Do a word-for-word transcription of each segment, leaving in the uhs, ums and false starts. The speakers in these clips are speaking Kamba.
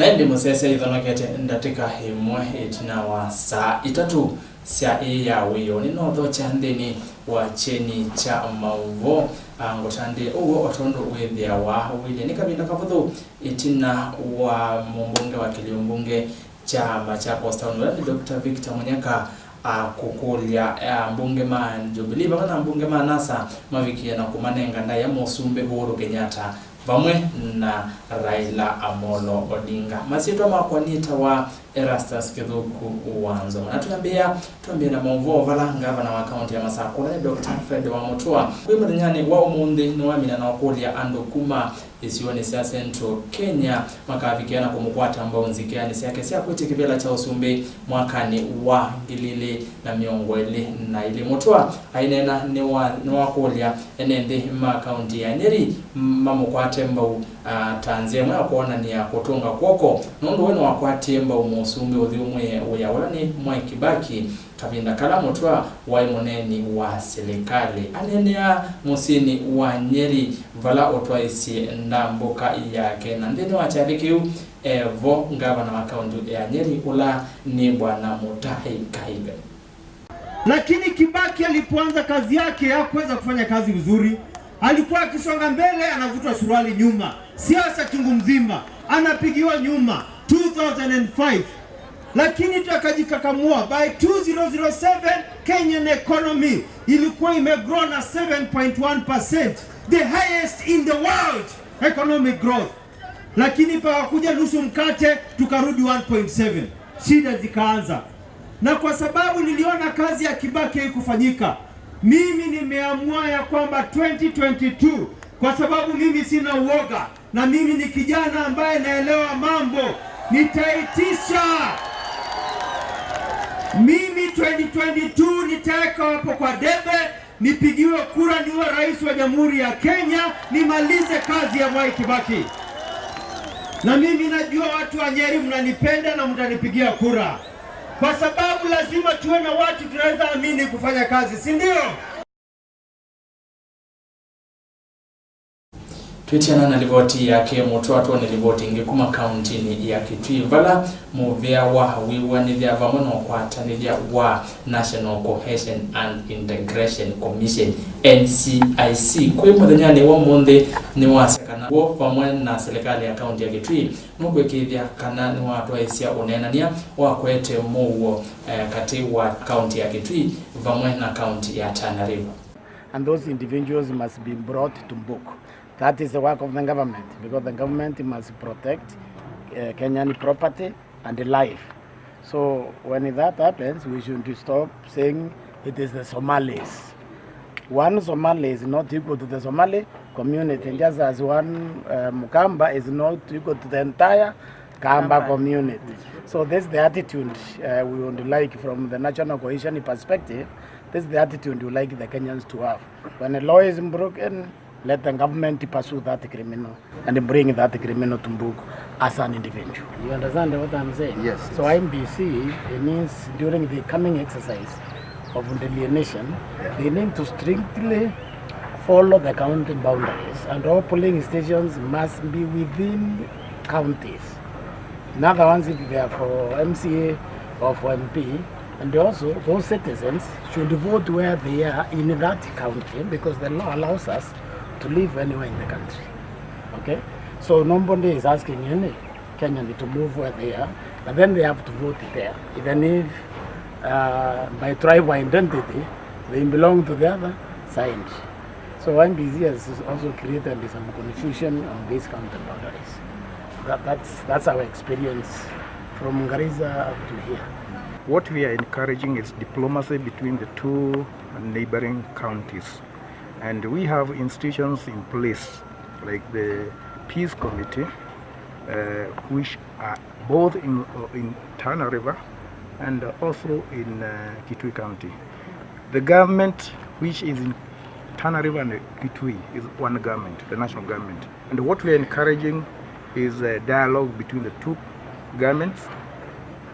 Na ĩndĩ mũsyaĩĩsya ithonokete ndatĩka ĩmwe ĩtina wa saa itatũ sya ĩĩ ya wĩoo, nĩnothokya nthĩnĩ wa kyeni kya maũvoo. Ah, ngũtandĩe ũw'o o tondũ wĩthĩawa ũilye. Nĩ kavinda kavũthũ ĩtina wa mũmbunge wa kĩlio mbunge kya Machakos Town, ũla nĩ Doctor Victor Munyaka, a kũkũlya, a, ambunge ma Jubilee vamwe na ambunge ma NASA mavikie na kũmanenga ndaĩa Mũsumbĩ Uhuru Kenyatta vamwe na Raila Amolo Odinga. Masyĩtwa makwa nĩtawa Erastus Kĩthũku wa Nzoma. Na twambĩĩa, twambĩĩa na maũvoo vala ngavana wa kaunti ya Masakũ, ũla nĩ Doctor Fred Wamutua, kwĩ mũthenyanĩ wa ũmũnthĩ nĩwamina na ũkũlya andũ kuma isionĩ sya Central Kenya makavikĩa na kũmũkwata mbau nzikĩanĩ syake sya kwĩtya kĩvĩla kya ũsumbĩ mwakanĩ wa ngili ilĩ na mĩongo ĩlĩ na ilĩ. Mũtũa aineena nĩwa-, nĩwakũlya ene nthĩ ma kaunti ya Nyeri mamũkwate mbau, a, ta nzĩa ĩmwe ya kwonany'a kũtũnga kw'oko, nũndũ we nĩwakwatie mbau mũsumbĩ ũthyũmũĩe wĩa ũla nĩ Mwai Kibaki. Kavinda kala Mũtũa waĩ mũneeni wa silikalĩ, aneenea mũsyĩnĩ wa Nyeri, vala ũtwaisye ndambũka yake, na nthĩnĩ wa kyathĩ kĩu e vo ngavana wa kaunti ya Nyeri, ũla nĩ Bwana Mutahi Kahiga. Lakini Kibaki alipoanza kazi yake, hakuweza kufanya kazi vizuri. Alikuwa akisonga mbele, anavutwa suruali nyuma. Siasa chungu mzima, anapigiwa nyuma. Two thousand and five, lakini tu akajikakamua. By two thousand seven, Kenyan economy ilikuwa imegrow na seven point one percent, the highest in the world economic growth. Lakini pakakuja nusu mkate, tukarudi one point seven. Shida zikaanza. Na kwa sababu niliona kazi ya Kibaki haikufanyika, mimi nimeamua ya kwamba twenty twenty-two, kwa sababu mimi sina uoga, na mimi ni kijana ambaye naelewa mambo, nitaitisha. Mimi twenty twenty-two nitaweka hapo kwa debe, nipigiwe kura niwe rais wa Jamhuri ya Kenya, nimalize kazi ya Mwai Kibaki. Na mimi najua watu wa Nyeri mnanipenda na mtanipigia kura. Kwa sababu lazima tuwe na watu tunaweza amini kufanya kazi, si ndio? Twĩtiana na livoti yake Mũtũa, twone livoti ĩngĩ kuma kauntinĩ ya Kitui, vala mũvĩa wa wĩw'anĩthya vamwe na ũkwatanĩthya wa National Cohesion and Integration Commission, N C I C, kwĩ mũthenyanĩ wa ũmũnthĩ nĩwasya kana w'o vamwe na silikalĩ ya kaunti ya Kitui nũkwĩkĩĩthya kana nĩwatwaĩsya ũneenany'a wa kũete mũuo, eh, katĩ wa kaunti ya Kitui vamwe na kaunti ya Tana River. And those individuals must be brought to book. That is the work of the government, because the government must protect, uh, Kenyan property and life. So when that happens, we should stop saying it is the Somalis. One Somali is not equal to the Somali community, just as one, uh, Mkamba is not equal to the entire Kamba community. So this is the attitude, uh, we would like from the national cohesion perspective. This is the attitude we like the Kenyans to have. When a law is broken, let the government pursue that criminal and bring that criminal to book as an individual. You understand what I'm saying? Yes. So I M B C, it means during the coming exercise of delineation, yeah, they need to strictly follow the county boundaries, and all polling stations must be within counties. In other words, if they are for M C A or for M P, and also those citizens should vote where they are in that county, because the law allows us to live anywhere in the country. Okay? So nobody is asking any Kenyan to move where they are, but then they have to vote there, even if, uh, by tribal identity they belong to the other side. So I M B C has also created some confusion on these county boundaries. That, that's, that's our experience from Garissa up to here. What we are encouraging is diplomacy between the two neighboring counties. And we have institutions in place, like the Peace Committee, uh, which are both in, uh, in Tana River and also in, uh, Kitui County. The government which is in Tana River and Kitui is one government, the national government. And what we are encouraging is a dialogue between the two governments,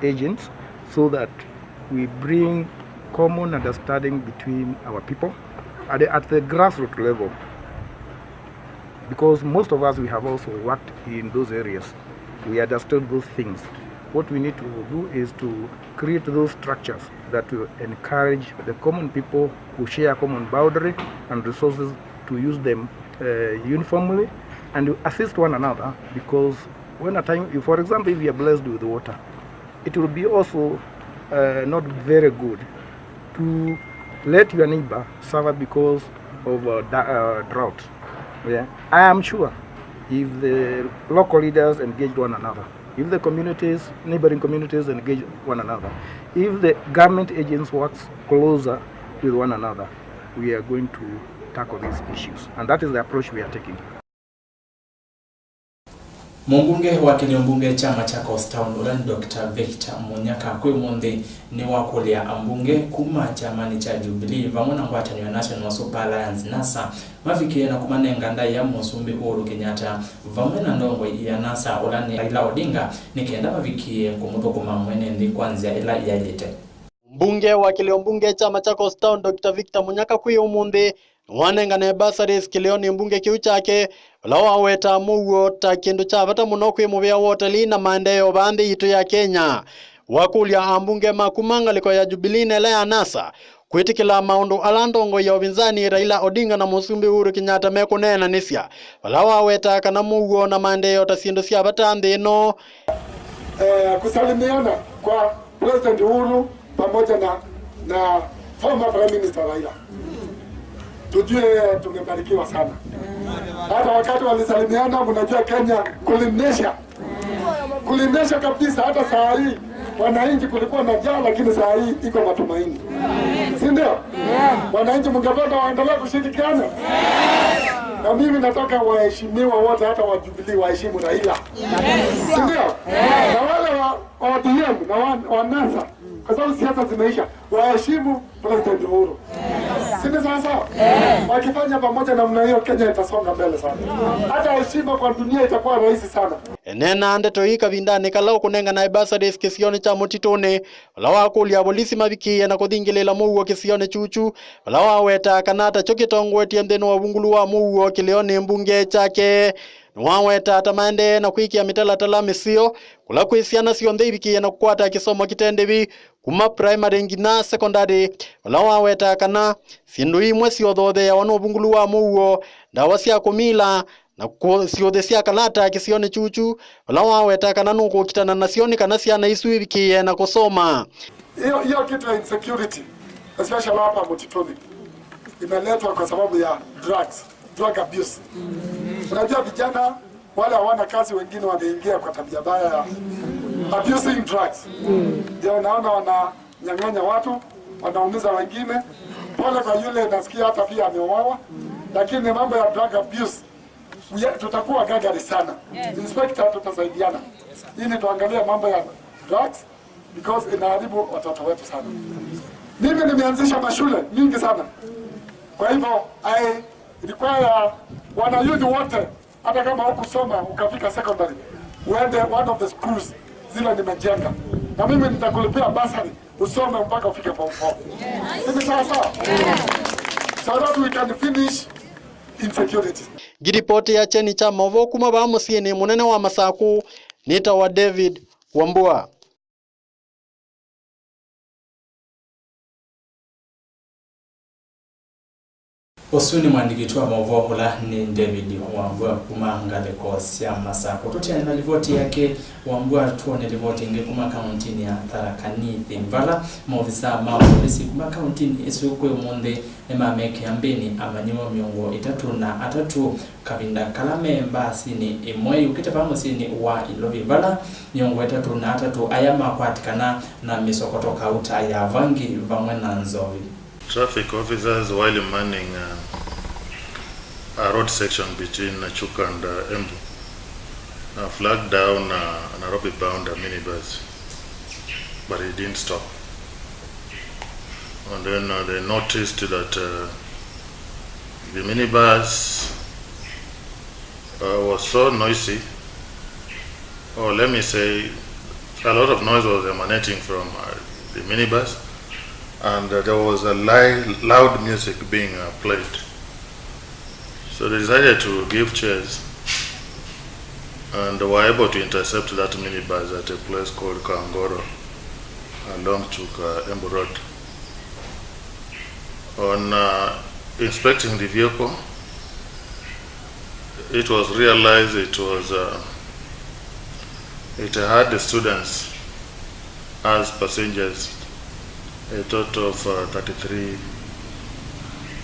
agents, so that we bring common understanding between our people at the, at the grassroots level, because most of us, we have also worked in those areas. We understood those things. What we need to do is to create those structures that will encourage the common people who share common boundary and resources to use them uh, uniformly and to assist one another, because when a time, if, for example, if you are blessed with water, it will be also uh, not very good to let your neighbor suffer because of uh, da- uh, drought. Yeah. I am sure if the local leaders engage one another, if the communities, neighboring communities engage one another, if the government agents works closer with one another, we are going to tackle these issues. And that is the approach we are taking. Mũmbunge wa kĩlĩo mbunge kya Machakos Town, ũla nĩ Doctor Victor Munyaka, kwĩ ũmũnthĩ nĩwakũlya ambunge kuma kyamani kya Jubilee vamwe na ngwatanĩo ya National Super Alliance, NASA, mavikĩe na kũmanenga ndaĩa Mũsumbĩ Uhuru Kenyatta vamwe na ndongoi ya NASA, ũla nĩ Raila Odinga, nĩ kenda mavikĩe kũmũthũkũma mwene nthĩ kwa nzĩa ĩla yaĩlĩte. Mbunge wa kĩlĩo mbunge kya Machakos Town, Doctor Victor Munyaka, kwĩ ũmũnthĩ nĩwanengane bursaries kĩlĩonĩ mbunge kĩu kyake, vala wawetaa mũuo ta kĩndũ kya vata mũno kwĩ mũvĩa wa ũtalii na maendeeo vaa nthĩ yitũ ya Kenya. Wakũlya ambunge ma kuma ngalĩko ya Jubilee na ĩla ya NASA kwĩtĩkĩla maũndũ ala ndongoi ya ũvinzani Raila Odinga na Mũsumbĩ Uhuru Kenyatta mekũneenanĩsya, vala wawetaa kana mũuo na maendeeo ta syĩndũ sya vata nthĩ ĩno. Eh, kusalimiana kwa President Uhuru pamoja na, na former Prime Minister Raila. Tujue tumebarikiwa sana. Hata wakati walisalimiana, mnajua Kenya kulinyesha. Kulinyesha kabisa, hata saa hii wananchi kulikuwa na njaa, lakini saa hii iko matumaini. Si ndio? Wananchi mngependa waendelee kushirikiana? Na mimi nataka waheshimiwa wote, hata wa Jubilee, waheshimu Raila. Si ndio? Na wale wa O D M na wa, wa NASA, kwa sababu siasa zimeisha, waheshimu President Uhuru. Si ni sawa sawa? Wakifanya pamoja namna hiyo, Kenya itasonga mbele sana. Hata heshima kwa dunia itakuwa rahisi sana. Eneena ndeto ii kavindanĩ kala ũkũnenganae bursaries kĩsionĩ kya Mũtitũnĩ, vala wakũlya avolisi mavikĩĩe na kũthingĩlĩĩla mũuo kĩsionĩ kyu kyu, vala wawetaa kana takyo kĩtongoetye nthĩnĩ wa ũvungũlu wa mũuo kĩlĩonĩ mbunge kyake. Nĩwawetaa ta maendee na kwĩkĩa mĩtalatala mĩseo, kũla kwĩ syana syonthe ivikĩĩe na kũkwata kĩsomo kĩte ndĩvi, kuma primary nginya secondary, vala wawetaa kana syĩndũ imwe syĩũthootheeawa nĩ ũvungũlu wa mũuo, ndawa sya kũmila, na kũ- syũthĩ sya kalata kĩsionĩ kyu kyu, vala wawetaa kana nũkũkitana nasyo nĩ kana syana isu ivikĩĩe na kũsoma. Hiyo, hiyo kitu ya insecurity, especially hapa Mtituni, imeletwa kwa sababu ya drugs, drug abuse. Unajua vijana wale hawana kazi, wengine wameingia kwa tabia mbaya ya abusing drugs. Ndio unaona wananyang'anya watu, wanaumiza wengine. Pole kwa yule, nasikia hata pia ameuawa, lakini mambo ya drug abuse, we- tutakuwa gagari sana. Inspector, tutasaidiana ili tuangalie mambo ya drugs, because inaharibu watoto wetu sana. Mimi nimeanzisha mashule mingi sana, kwa hivyo I require wanayouth wote, hata kama hukusoma ukafika secondary, uende one of the schools zile nimejenga, na mimi nitakulipia bursary usome mpaka ufike form four. Hivi sawa sawa? So that we can finish insecurity. Ngiripoti ya kyeni kya maũvoo kuma vaa mũsyĩnĩ mũnene wa Masakũ, nĩtawa David Wambua. Ũsu nĩ mũandĩki witũ wa maũvoo ũla nĩ David Wambua kuma ngalĩko sya Masakũ. Tũtiane na livoti yake Wambua, twone livoti ĩngĩ kuma kauntinĩ ya Tharaka Nithi, vala maovisaa ma volisi kuma kauntinĩ ĩsu kwĩ ũmũnthĩ nĩmamekĩa mbĩnĩ amanyĩw'a mĩongo ĩtatũ na atatũ, kavinda kala me mbasinĩ ĩmwe yũkĩte vaa mũsyĩnĩ wa Ilovi, vala mĩongo ĩtatũ na atatũ aya makwatĩkana na mĩsokoto kauta ya vangi vamwe na nzovi. Traffic officers, while manning uh, a road section between Nachuka and uh, Embu, uh, flagged down uh, a Nairobi-bound uh, minibus, but it didn't stop. And then uh, they noticed that uh, the minibus uh, was so noisy, or let me say, a lot of noise was emanating from uh, the minibus, and uh, there was a li- loud music being uh, played. So they decided to give chase, And were able to intercept that minibus at a place called Kangoro along Chuka Embu Road. On uh, inspecting the vehicle, it was realized it was uh, it had the students as passengers, a total of uh, thirty-three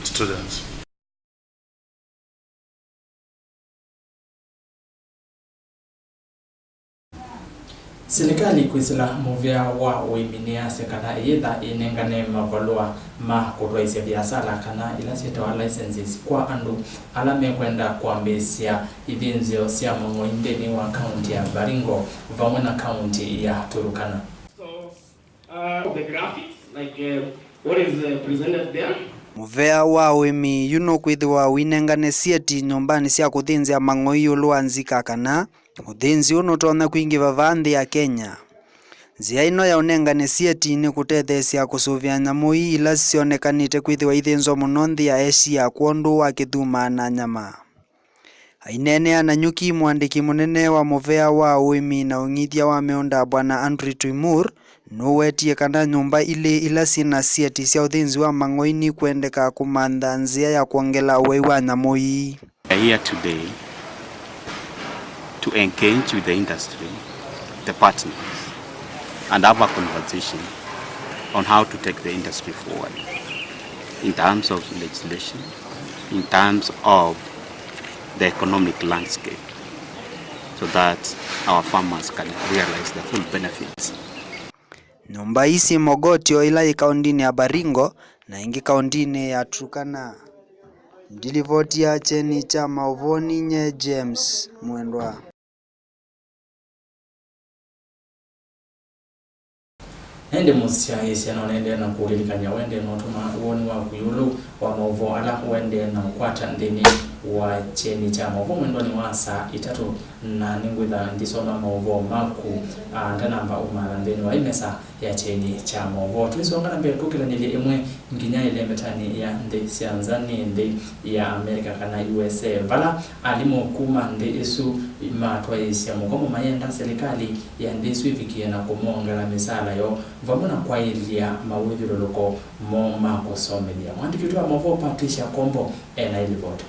students. Silikalĩ kwĩsĩla mũvea wa ũĩmi nĩyasya kana ĩyĩtha ĩnengane mavalũa ma kũtwaĩsya viasala kana ila syĩtawa licenses kwa andũ ala mekwenda kwambĩĩsya ithĩnzĩo sya mang'oi nthĩnĩ wa kaunti ya Baringo vamwe na kaunti ya Turkana. So, uh, the graphics, like, uh, what is, uh, presented there. Mũvea wa ũĩmi yu nũkwĩthĩwa ũinengane syeti nyũmbanĩ sya kũthĩnzĩa mang'oi ĩũlũ wa nzika kana ũthĩnzi ũũ nũtonya kwingĩva vaa nthĩ ya Kenya. Nzĩa ĩno ya ũnengane syeti nĩ kũtetheesya kũsũvĩa nyamũ ii ila syonekanĩte kwĩthĩwa ithĩnzwa mũno nthĩ ya Asia kwondũ wa kĩthumaa na nyama. Aineenea Nanyuki, mũandĩki mũnene wa mũvea wa ũĩmi na ũng'ithya wa mĩũnda, Bwana Andrew Tuimur, nũwetie kana nyũmba ilĩ ila syĩ na syeti sya ũthĩnzi wa mang'oi nikwendeka kũmantha nzĩa ya kwongela ũei wa nyamũ ii. We are here today to engage with the industry, the partners, and have a conversation on how to take the industry forward in terms of legislation, in terms of the economic landscape, so that our farmers can realize the full benefits. Nyũmba ii syĩ Mogotio, ĩla yĩ kaũndĩnĩ ya Baringo, na ĩngĩ kaũndĩnĩ ya Turkana. Ndilivoti ya kyeni kya maũvoo nĩ nyie James Mwendwa. Na ĩndĩ mũsyaĩĩsya no nĩendee na kũlilikany'a wende na ũtũma woni waku ĩũlũ wa maũvoo ala ũendee na ũkwata nthĩnĩ wa kyeni kya maũvoo mwendonĩ wa saa itatũ, na nĩngwĩtha ndisoma maũvoo maku, ah, ndanamba ũmantha nthĩnĩ wa ĩ mesa ya kyeni kya maũvoo. Twĩsonga na mbee tũkĩlanĩlye ĩmwe nginya ĩlemetanĩ ya nthĩ sya nza nĩ nthĩ ya America kana U S A, vala alimũ kuma nthĩ ĩsu matwaĩĩsya mũkomo mayenda silikalĩ ya nthĩ ĩsu ĩvikĩe na kũmongela mĩsaala yoo vamwe na kwaĩlya mawĩthyũlũlũko moo ma kũsomethya. Mũandĩki witũ wa maũvoo Patricia Kombo e na ĩlivoti.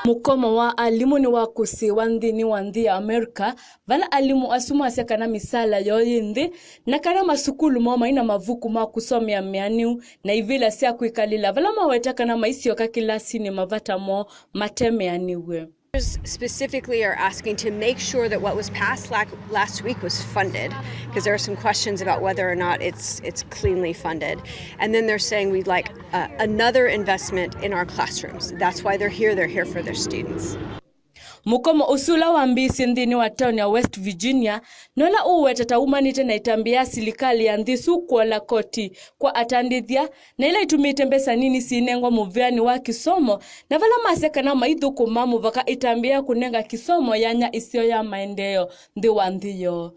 Mũkomo wa alimũ nĩwakũsĩĩwa nthĩnĩ wa nthĩ ya America, vala alimũ asu masya kana mĩsaala yoo yĩ nthĩ, na kana masukulu moo mai na mavuku ma kũsomea meanĩu, na ivĩla sya kwĩkalĩla, vala maweta kana maisyoka kĩlasinĩ mavata moo mate meanĩw'e. Specifically are asking to make sure that what was passed la-, last week was funded, 'cause there are some questions about whether or not it's, it's cleanly funded. And then they're saying we'd like, uh, another investment in our classrooms. That's why they're here. They're here for their students. Mũkomo ũsu ũla wambĩĩisye nthĩnĩ wa taoni ya West Virginia, nũla ũũweta ta umanĩte na ĩtambya ya silikalĩ ya nthĩ ĩsu kũola koti kwa atandĩthya, na ila itumĩte mbesa nini siinengwa mũvĩanĩ wa kĩsomo, na vala masya kana maithũkũma mũvaka ĩtambya ya kũnenga kĩsomo yanya ĩseo ya maendeeo nthĩ wa nthĩ yoo.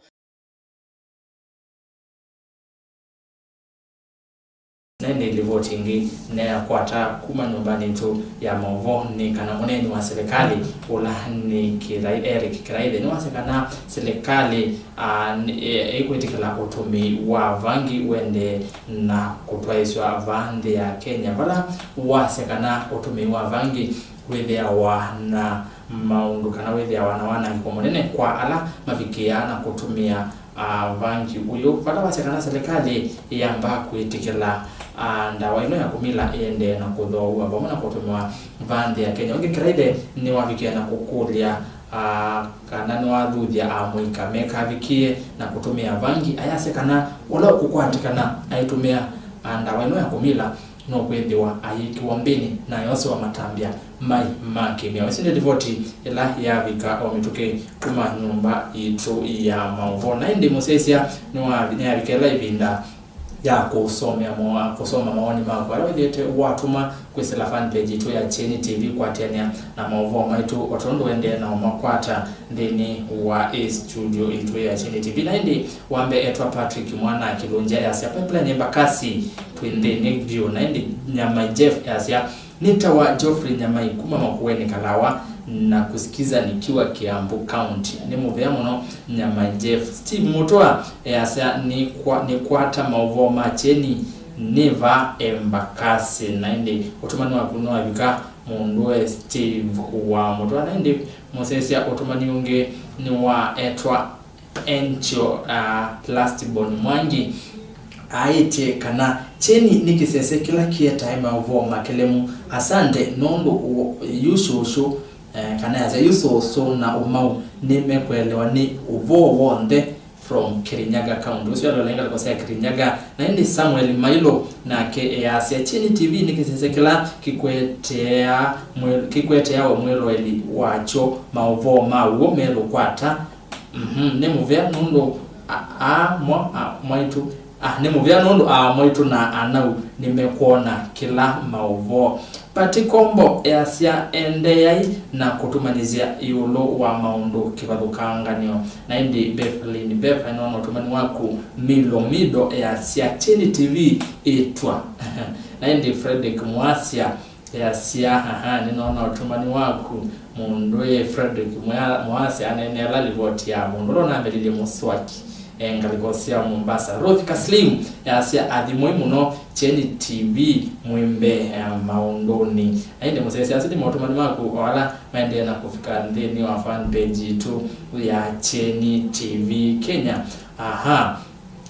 Na ĩndĩ livoti ĩngĩ nĩyakwata kuma nyũmbanĩ itũ ya maũvoo nĩ kana mũneeni wa silikalĩ ũla nĩ Kĩrai-, Eric Kĩraithe nĩwasya kana silikalĩ, a, nĩ, e, ĩkwĩtĩkĩla ũtũmĩi wa vangi ũendee na kũtwaĩĩsw'a vaa nthĩ ya Kenya, vala wasya kana ũtũmĩi wa vangi wĩthĩawa na maũndũ kana wĩthĩawa na wanangĩko mũnene kwa ala mavikĩaa na kũtũmĩa, a, vangi ũyũ, vala wasya kana silikalĩ yamba kwĩtĩkĩla, a, ndawa ĩno ya kũmila ĩendee na kũthooaw'a vamwe na kũtũmĩwa vaa nthĩ ya Kenya. Ũngĩ Kĩraithe nĩwavikĩe na kũkũlya, a, kana nĩwathuthya amũika mekavikĩe na kũtũmĩa vangi, ayasya kana ũla ũkũkwatĩkana aitũmĩa, a, ndawa ĩno ya kũmila nũkwĩthĩwa ayĩkĩwa mbĩnĩ na ayosewa matambya mai ma kĩmĩao. Ĩsu nĩ livoti ĩla yavika o mĩtũkĩ kuma nyũmba itũ ya maũvoo. Na ĩndĩ mũsyaĩĩsya nĩwa-, nĩyavika ĩla ĩvinda ya kũsomea mo-, kũsoma mawoni maku ala wĩthĩĩte watũma kwĩsĩla fan page itũ ya Kyeni T V kwatĩanĩa na maũvoo maitũ o tondũ ũendee na ũmakwata nthĩnĩ wa ĩ studio itũ ya Kyeni T V. Na ĩndĩ wa mbee etwa Patrick Mwana Kĩlũngya yasya, "Pipeline Embakasi twĩ nthĩnĩ vyũ." Na ĩndĩ Nyamai Jeff yasya, Nĩtawa Geoffrey Nyamai kuma Makueni Kalawa na kusikiza nikiwa Kiambu County. Nĩ mũvea mũno Nyamai Jeff. Steve Mutua easya nĩkwa-, nĩkwata maũvoo ma kyeni nĩ va Embakasi. Na ĩndĩ ũtũmani waku nĩwavika mũndũe Steve wa Mutua. Na ĩndĩ mũsyaĩĩsya ũtũmani ũngĩ nĩwaetwa Encho, uh, Lastborn Mwangi aĩtye kana kyeni nĩ kĩsese kĩla kĩetae maũvoo makelemu. Asante nũndũ ũ-, yu shũshũ, eh, kana yasya yu sũsũ na ũmau nĩmekũelewa nĩ ũvoo w'onthe from Kirinyaga County. Ũsu alola ngalĩko sya Kirinyaga. Na ĩndĩ Samuel Mailo nake easya kyeni T V nĩ kĩsese kĩla kĩkweteaa mwĩ-, kĩkweteawe mwĩloeli wakyo maũvoo ma w'o melũkwata. Mhm, nĩ mũvea nũndũ a-, aa mwa-, a-, mwaitũ, ah, nĩ mũvea nũndũ aa mwaitũ na anau nĩmekwona kĩla maũvoo. Pati Kombo easya endeeai na kũtũmanyĩsya ĩũlũ wa maũndũ kĩvathũkanganyo. Na ĩndĩ Bethelin Beth, nĩnoona ũtũmani waku. Milo Mido easya kyeni T V ĩtwa. Na ĩndĩ Frederick Mwasya easya, aha, nĩnoona ũtũmani waku. Mũndũ ĩ Frederick Mwea-, Mwasya aneeneela livoti ya mũndũ ũla ũnambĩlĩlye mũswaki, e, ngalĩko sya Mombasa. Ruth Kaslim easya athimwei mũno kyeni T V mwĩmbe, e, maũndũnĩ. Na ĩndĩ mũsyaĩĩsya asu nĩ maũtũmani maku o ala maendee na kũvika nthĩnĩ wa fan page yitũ ya Kyeni T V Kenya. Aha.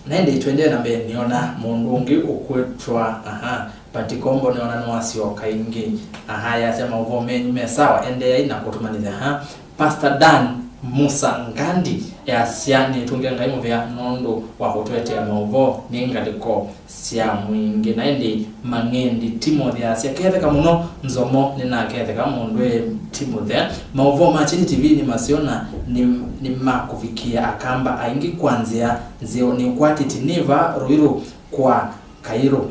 Na ĩndĩ tũendee na mbee, nĩona mũndũ ũngĩ ũkwĩtwa, aha, Pati Kombo, nĩona nĩwasyoka ĩngĩ. Aha, yasya maũvoo menyu me sawa, endeeai na kũtũmanyĩsya. Aha, Pastor Dan Musa Ngandi easya, nĩtũnge Ngai mũvea nũndũ wa kũtũetea maũvoo nĩ ngalĩko sya mwingĩ. Na ĩndĩ Mang'endi Timothy easya, ketheka mũno Nzomo, nĩnaketheka mũndũ e Timothy. Maũvoo ma Kyeni T V nĩ maseo na nĩ, nĩmakũvikĩa Akamba aingĩ kwa nzĩa nzeo. Nĩkwatĩtye nĩ va Ruiru kwa Kairu.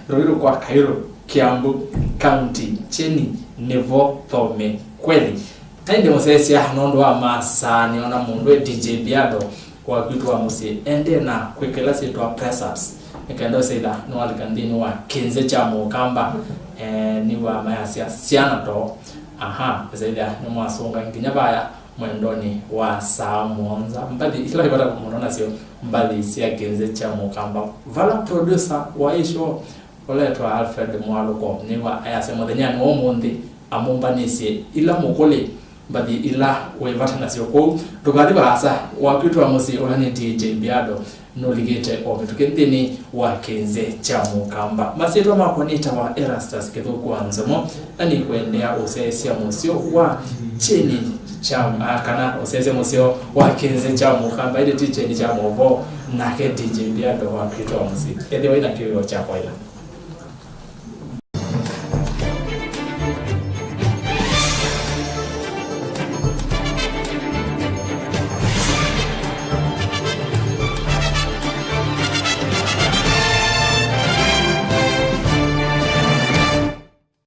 Ruiru kwa Kairu, Kiambu County. Kyeni nĩvo thome kweli. Na ĩndĩ mũsyaĩĩsya nũndũ wa masaa, nĩona mũndũ e D J Biado wakwitũ wa mũsyĩ endee na kwĩkĩla syĩtwa press ups, nĩ kenda ũsyaĩtha nĩwalika nthĩnĩ wa kĩnzĩ kya Mũkamba, eh, nĩ wa mayasya syana too. Aha, ũsyaĩthya nĩmwasũnga nginya vaya mwendonĩ wa saa mũonza. Mbathi ila ivata mũno nasyo, mbathi sya kĩnzĩ kya Mũkamba. Vala producer wa ĩĩ show ũla wĩtawa Alfred Mwalũko nĩwa ayasya mũthenyanĩ wa ũmũnthĩ amũmbanĩsye ila mũkũlĩ, mbathi ila wĩ vata nasyo kũu. Ndũkathi vaasa, wakwitũ wa mũsyĩ ũla nĩ D J Biado nũlikĩte o mĩtũkĩ nthĩnĩ wa kĩnzĩ kya Mũkamba. Masyĩtwa makwa nĩtawa Erastus Kĩthũku wa Nzomo, na nĩkũendea ũsyaĩĩsya mũseo wa kyeni kya, ah, kana ũsyaĩĩsya mũseo wa kĩnzĩ kya Mũkamba, ĩndĩ ti kyeni kya maũvoo, nake D J Biado wakwitũ wa mũsyĩ. Ethĩwa wĩ na kĩwĩoo kya kwaĩla.